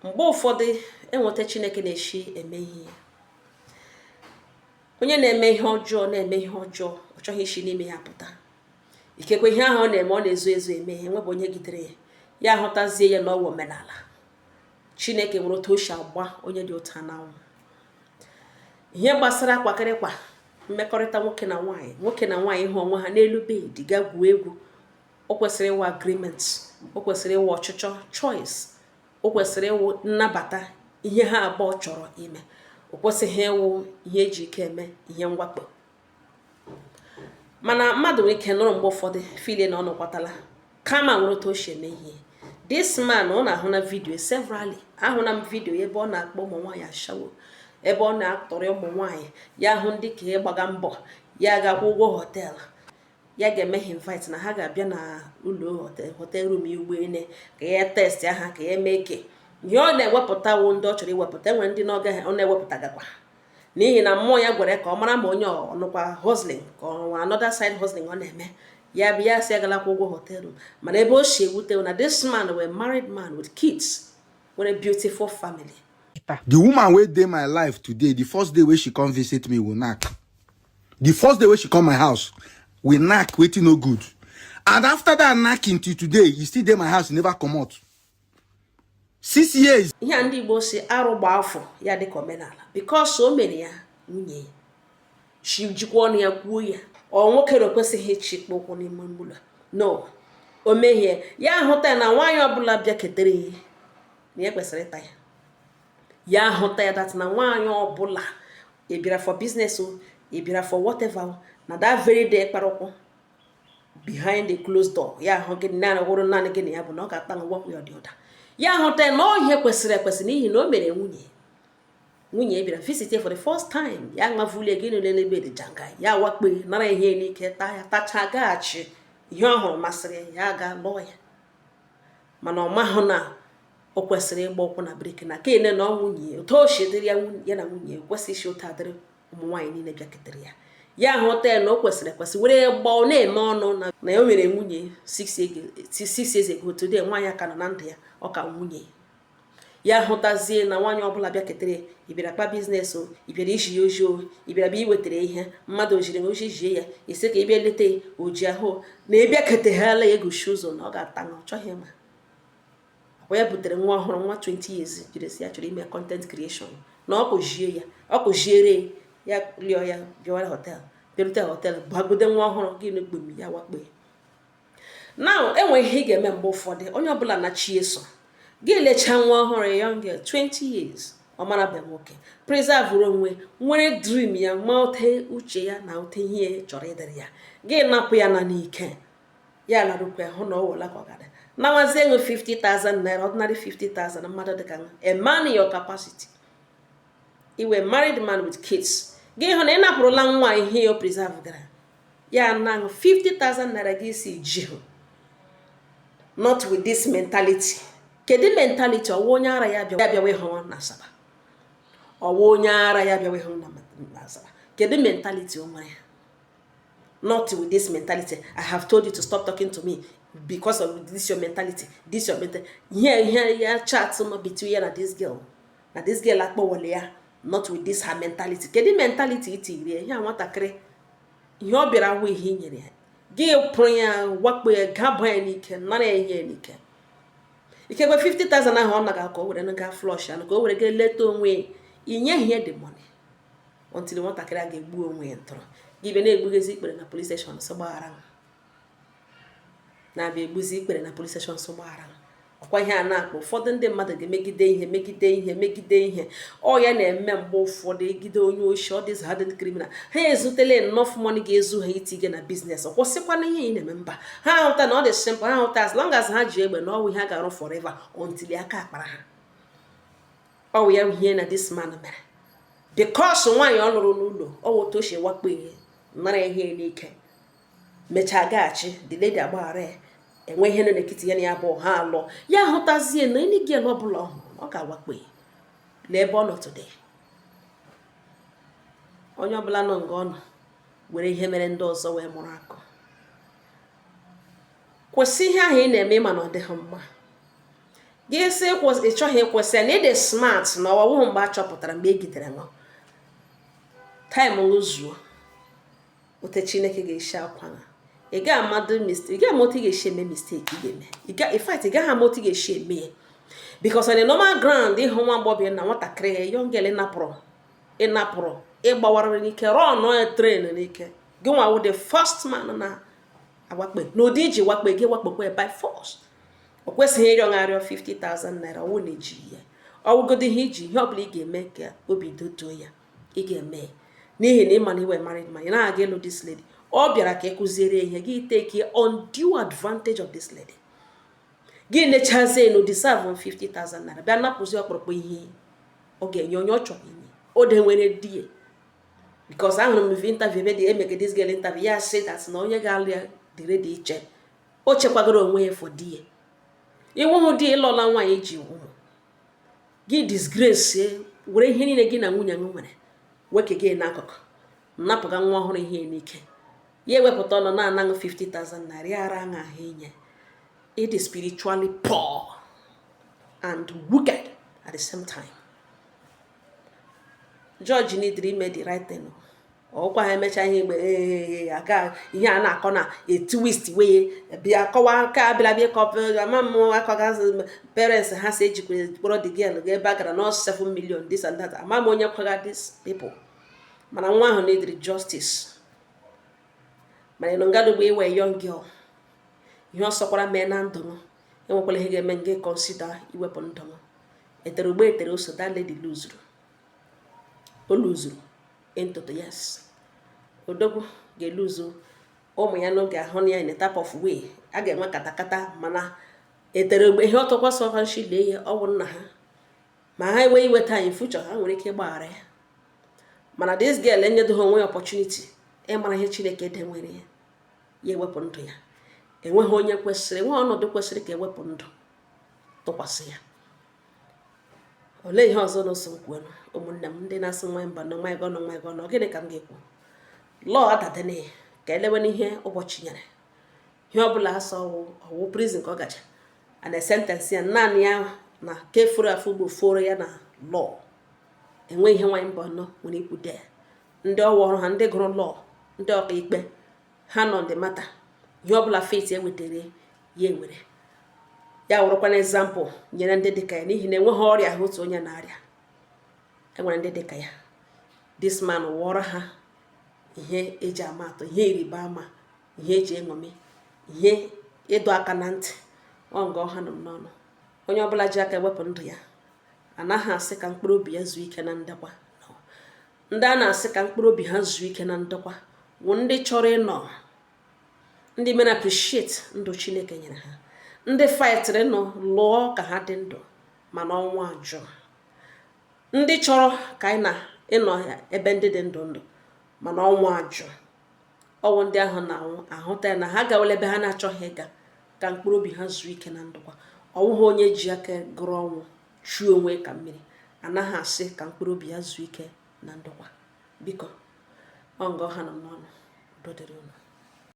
Mgbe ụfọdụ enweta Chineke na-eshi eme ihe ya. Onye na-eme ihe ọjọọ na-eme ihe ọjọọ, ọ chọghị isi n'ime ya pụta. Ikekwe ihe ahụ ọ na-eme, ọ na-ezo ezo eme ya, enwebụ onye gidere ya, ya ahụtazie ya na ọwụ omenala. Chineke nwere otu o si agba onye dị otu n'anwụ. Ihe gbasara kwakịrịkwa mmekọrịta nwoke na nwaanyị, nwoke na nwaanyị ịhụ onwe ha n'elu bed ga gwuo egwu, o kwesịrị ịwụ agreement, o kwesịrị ịwụ ọchịchọ, choice, o kwesịrị ịwụ nnabata ihe ha abụọ chọrọ ime. O kwesịghị ịwụ ihe eji ike eme, ihe mwakpo. Mana mmadụ nwere ike nụrụ mgbe ụfọdụ feel na ọ nọkwatala kama nwere otu o si eme ihe. This man ọ na-ahụ na video severally, ahụ na m video ebe ọ na-akpọ ụmụ nwaanyị ashawo, ebe ọ na-atọrọ ụmụ nwaanyị ya, hụ ndị ka ịgbaga mbọ, ya ga-akwụ ụgwọ hotel, ya ga-eme ha invite na ha ga-abịa na ụlọ hotel, hotel room ugboene, ka ya test ha, ka ya mee ke ihe ọ na-ewepụta wụ ndị ọ chọrọ iwepụta. Enwere ndị na ọ na-ewepụtagakwa n'ihi na mmụọ ya gwara ka ọ mara ma onye ọnụkwa hustling, ka ọ nwere another side hustling ọ na-eme. Ya bụ ya si agalakwa ụgwọ hotel room. Mana ebe o si ewute na this man were married man with kids, nwere beautiful family. The woman wey dey my life today, the first day wey she come visit me, we knack. The first day wey she come my house, we knack wetin no good. And after that knacking till today, e still dey my house, e never comot. 6 years. Ihe a ndị Igbo si arụ gba afọ ya dịka omenala, because o mere ya nwunye ya chi jikwa ọnụ ya kwuo ya. Ọ nwoke na okwesịghị ịchịkpa ụkwụ n'ime ụlọ no o mehie ya, ahụta ya na nwaanyị ọbụla bịa ketere ya na ya kwesịrị ịta ya. Ya ahụta ya that na nwaanyị ọbụla ị bịara for business o, ị bịara for whatever o, na that very day kpara ụkwụ behind the closed door, ya ahụ gị naanị, wụrụ naanị gị na ya, bụ na ọ ga-ata one way or the other. Ya ahụta ya na ọ ihe kwesịrị ekwesị n'ihi na o mere nwunye, nwunye bịara visit for the first time, ya mavulie gị niile n'ebe dị janga, ya wakpo, nara ihe n'ike, taa ya, tachaa, gaghachi. Ihe ọ hụrụ masịrị ya, ya ga lụọ ya. Mana ọ mahụ na o kwesịrị ịgba ụkwụ na brake na kene na ọ nwunye otu o si dịrị ya, ya na nwunye kwesịrị isi otu adịrị ụmụ nwaanyị niile bịaketere ya. Ya hụta ya na o kwesịrị ekwesị were gbaa ọ na-eme ọnụ na o mere nwunye 6 years ago. Today nwaanyị aka nọ na ndụ ya, ọ ka nwunye ya. Hụtazie na nwaanyị ọbụla bịaketere, ị bịara kpa business o, ị bịara iji ya ozi o, ị bịara bịa iwetara ihe mmadụ, ojiri ozi jie ya isi ka ị bịa leta oji ahụ na ịbịaketeghala ya, egosi ụzọ na ọ ga-ata na ọ chọghị ịma. Akwa ya butere nwa ọhụrụ, nwa 20 years, jiri si ya chọrọ ime content creation na ọ kụzie ya, ọ kụziere ya, rịọ ya bịawara hotel, bịarute hotel, bagode nwa ọhụrụ gị na-ekpomi ya, wakpo ya. Now enwe ihe ị ga-eme. Mgbe ụfọdụ onye ọbụla na chi eso gị lechaa nwa ọhụrụ, young girl, 20 years, ọ mara be nwoke, preserve onwe, nwere dream ya, ma ote uche ya na ote ihe chọrọ ịdịrị ya, gị napụ ya na n'ike ya, larụkwa hụ na ọ wụla ka ọ ga-adị. Nawazie ego 50,000 naira, ordinary 50,000, mmadụ dịka a man in your capacity, iwe married man with kids, gị hụ na ị napụrụla nwa ihe o preserve gara ya na 50,000 naira, gị si ji hụ not with this mentality. Kedu mentality? Ọwụ onye ara ya bịa bịawa ịhụ na Asaba, ọwụ onye ara ya bịawa ịhụ na Asaba. Kedu mentality o nwere? Not with this mentality. I have told you to stop talking to me because of this your mentality, this your mentality. Ihe ihe ya chat nọ between ya na this girl, na this girl akpọwale ya not with this her mentality. Kedu mentality itiri ya? Ihe a nwatakịrị, ihe ọ bịara hụ, ihe i nyere ya, gị pụrụ ya, wakpo ya, gaba ya n'ike, nara ya ihe n'ike. Ikekwe 50,000 ahụ ọ naga ka o were gaa flush anụ, ka o were gaa leta onwe ya, inyeghị ya the money until nwatakịrị a ga-egbu onwe ya ntọrọ. Gị bịa na-egbugezi ikpere na police station sọ gbaghara, na-abịa egbuzi ikpere na police station sọ gbaghara. Ọkwa ihe a na-akpọ ụfọdụ ndị mmadụ ga-emegide ihe, megide ihe, megide ihe ọ ya na-eme. Mgbe ụfọdụ egide onye oshi, ọ dịz hardened criminal, ha ezutela enough money ga-ezu ha itinye na business, kwụsịkwana ihe ị na-eme. Mba, ha hụta na ọ dị simple. Ha hụta as long as ha ji egbe na ọwụ ihe a ga-arụ forever until aka akpara ha. Ọwụ ya ihe na this man mere, because nwaanyị ọ lụrụ n'ụlọ, ọwụ otu o si wakpo ihe, nara ihe n'ike, mechaa gaghachi. The lady agbaghara ya, enwe ihe nọ n'etiti ya na ya bụ ha alụọ. Ya hụtazie na any girl ọbụla ọ hụrụ, ọ ga-awakpo ya. Lee ebe ọ nọ today. Onye ọbụla nọ nga ọ nọ were ihe mere ndị ọzọ wee mụrụ akụ, kwụsị ihe ahụ ị na-eme, ịma na ọ dịghị mma. Gị sị ị chọghị ịkwụsị ya na ịdị smart na ọwụhụ mgbe a chọpụtara mgbe e gidere ṅụ time zuo ote Chineke ga-esi akwa ha. Ị ga-amadụ mistake, ị ga-ama otu ị ga-esi eme mistake ị ga-eme. In fact, ị gaghị ama otu ị ga-esi eme ya, because on a normal ground, ịhụ nwa agbọghọbịa na nwatakịrị ya, young girl, ịnapụrụ ịgbawara n'ike, run ya train n'ike, gị nwa wụ the first man na awakpe n'ụdị iji wakpe gị, wakpokwa by force. O kwesịghị ịrịọ arịọ 50,000 naira. Ọwụ na eji ya, ọwụgodo ihe iji, ihe ọbụla ị ga-eme ka obi dotuo ya, ị ga-eme, n'ihi na ịma na iwe married man, ị na-aga ịlụ this lady. Ọ bịara ka ị kụziere ihe gị, take undue advantage of this lady. Gị nechazie no deserve 50,000 naira, bịa napụzi ọkpụrụkpụ ihe ọ ga-enye onye ọ chọrọ inye. O de nwere di ya, because ahụrụ m interview ebe dị emege this girl interview, ya sị that na onye ga-alụ ya dị ready iche. O chekwagoro onwe ya for di ya. Iwụhụ di, ịlọla nwaanyị ji ụmụ gị, disgrace, were ihe niile gị na nwunye gị nwere weke gị n'akụkụ, napụga nwa ọhụrụ ihe n'ike ya, ewepụta ọnụ na-anaghị 50,000 naira ya ara aṅa ahụ inye. It is spiritually poor and wicked at the same time. Judge need ime the right thing. Ọkwa ha emecha ihe mgbe aga ihe a na-akọ na a twist wee bịa kọwa ka abịara bịa kọp ama m akọgazi parents ha si ejikwa kpọrọ the girl ga ebe a gara nọ 7 million, this and that. Ama m onye kwaga these people, mana nwa ahụ needed justice. Mana ịnụ ngadugbo iwe young girl, ihe ọ sọkwara mee na ndụ m, enwekwala ihe ga-eme nge consider iwepụ ndụ m. Etere ugbo etere ose, that lady luzuru, o luzuru ntutu. Yes, odogwu ga-eluzu ụmụ ya n'oge ahụ na ya in a type of way a ga-enwe katakata, mana etere ogbe ihe ọtọkwasị ọha lee ya, ọwụ nna ha ma ha enwe iweta in future, ha nwere ike ịgbaghara ya. Mana this girl enyedoghị onwe ya opportunity ịmara ihe Chineke denwere ya, ya ewepụ ndụ ya. Enweghị onye kwesịrị, enweghị ọnọdụ kwesịrị ka ewepụ ndụ tụkwasị ya. Olee ihe ọzọ na-eso m kwuo? Ụmụnne m ndị na-asị nwa mba na nwa ego nọ, nwa ego nọ, gịnị ka m ga-ekwu? Lọọ adadene ka elewe n'ihe ụbọchị nyere ihe ọbụla asọ ọwụ ọwụ prison ka ọ gacha and sentence ya naanị ya na kefuru afọ ugbo foro ya na law. Enwe ihe nwaanyị mba ọnọ nwere ikwu de ndị ọwa ọrụ ha, ndị gụrụ law, ndị ọkaikpe ha nọ ndị mata ihe ọbụla faith ewetara ya, ewere ya wụrụkwana example nyere ndị dịka ya, n'ihi na enweghị ọrịa ahụ otu onye na-arịa, enwere ndị dịka ya. This man wụọrọ ha ihe eji ama atụ, ihe ịrịba ama, ihe eji eṅomi, ihe ịdọ aka na ntị. Ọ nga ọha nọ m n'ọnụ. Onye ọbụla ji aka ewepụ ndụ ya, anaghị asị ka mkpụrụ obi ya zuo ike na ndekwa. Ndị a na-asị ka mkpụrụ obi ha zuo ike na ndekwa wụ ndị chọrọ ịnọ, ndị mere appreciate ndụ Chineke nyere ha, ndị fightịrị nụ lụọ ka ha dị ndụ mana ọnwụ ajụ, ndị chọrọ ka anyị na ịnọ ebe ndị dị ndụ ndụ mana ọnwụ ajụ. Ọnwụ ndị ahụ na-anwụ ahụta ya na ha gawala ebe ha na-achọghị ịga, ka mkpụrụ obi ha zuo ike na ndụkwa. Ọwụghị onye ji aka gụrụ ọnwụ chuo onwe ka mmiri, anaghị asị ka mkpụrụ obi ya zuo ike na ndụkwa. Biko, ọ nga ọha nọ n'ọnụ. Udo dịrị unu.